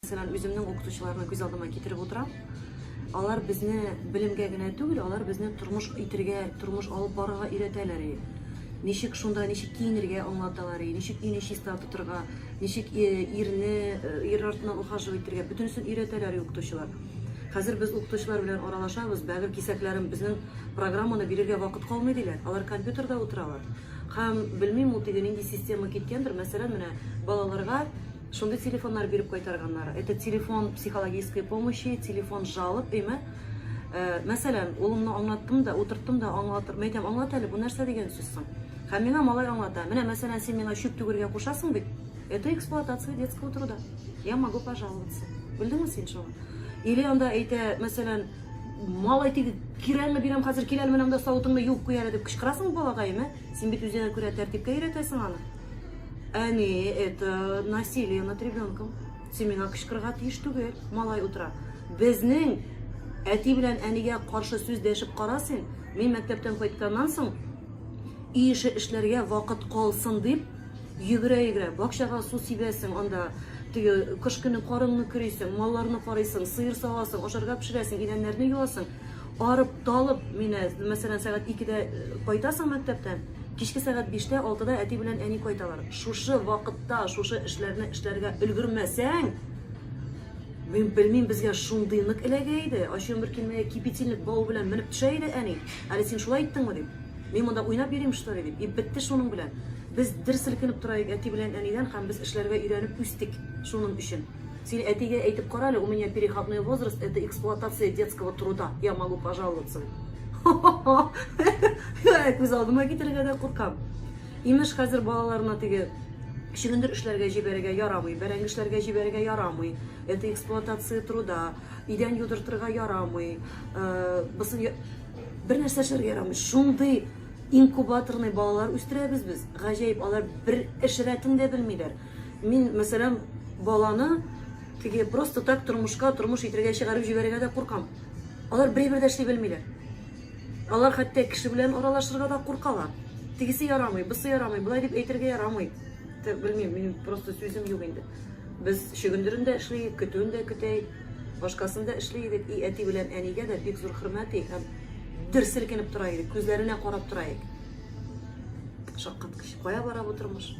Мәсәлән, үземнең укытучыларны күз алдыма китереп утырам. Алар безне белемгә генә түгел, алар безне тормыш итергә, тормыш алып барырга өйрәтәләр. Ничек шунда, ничек киенергә аңлаталар, ничек өйне чиста тотырга, ничек э, ирне, э, ир артыннан ухаживать итергә, бөтенесен өйрәтәләр укытучылар. Хәзер без укытучылар белән аралашабыз, бәгырь кисәкләрем безнең программаны бирергә вакыт калмый диләр. Алар компьютерда утыралар. Һәм белмим, ул теге нинди система киткәндер, мәсәлән, менә балаларга Шундый телефоннар биреп кайтарганнар. Это телефон психологической помощи, телефон жалоб, әйме? Э, мәсәлән, улымны аңлаттым да, утырттым да, аңлатыр. Мәйтәм, аңлат әле, бу нәрсә дигән сүз соң? Һәм миңа малай аңлата. Менә, мәсәлән, син миңа чүп түгергә кушасың бит. Это эксплуатация детского труда. Я могу пожаловаться. Белдеңме син шуны? Или анда әйтә, мәсәлән, малай теге кирәңне бирәм хәзер, кил әле менә монда савытыңны юып куй әле дип кычкырасың балага, әйме? Син бит үзеңә күрә тәртипкә өйрәтәсең аны. Әни, это насилие над ребенком. Син миңа кычкырырга тиеш түгел, малай утыра. Безнең әти белән әнигә каршы сүз дәшеп кара син. Мин мәктәптән кайтканнан соң өй эше эшләргә вакыт калсын дип йөгерә-йөгерә бакчага су сибәсең, анда теге кыш көне карыңны көрисең, малларны карыйсың, сыер савасың, ашарга пешерәсең, идәннәрне юасың. Арып, талып, менә, мәсәлән, сәгать 2-дә кайтасың мәктәптән, кичке сәгать 5-тә, 6-да әти белән әни кайталар. Шушы вакытта, шушы эшләрне эшләргә өлгермәсәң, мин белмим, безгә шундый нык эләгә иде. Ачуым бер килмәгә кипятильник бау белән менеп төшә иде әни. Әле син шулай иттеңме дип. Мин монда уйнап йөрим, что ли дип. И бетте шуның белән. Без дер селкенеп тора идек әти белән әнидән һәм без эшләргә өйрәнеп үстек шуның өчен. Син әтигә әйтеп кара әле, у меня переходной возраст, это эксплуатация детского труда, я могу пожаловаться. Күз алдыма китерергә дә куркам. Имеш, хәзер балаларны теге чөгендер эшләргә җибәрергә ярамый, бәрәңге эшләргә җибәрергә ярамый. Это эксплуатация труда. Идән юдыртырга ярамый. Э, бысын бер нәрсә эшләргә ярамый. Шундый инкубаторный балалар үстерәбез без. Гаҗәеп, алар бер эш рәтен дә белмиләр. Мин, мәсәлән, баланы теге просто так тормышка, тормыш итергә чыгарып җибәрергә дә куркам. Алар бер дә эшли белмиләр. Алар хәтта кеше белән аралашырга да куркалар. Тегесе ярамый, бусы ярамый, болай дип әйтергә ярамый. Белмим, минем просто сүзем юк инде. Без чөгендерен дә эшли, көтүен дә көтәйек, башкасын да эшли идек. И әти белән әнигә дә бик зур хөрмәт һәм дер селкенеп тора идек, күзләренә карап тора идек. Шаккаткыч. Кая бара бу тормыш?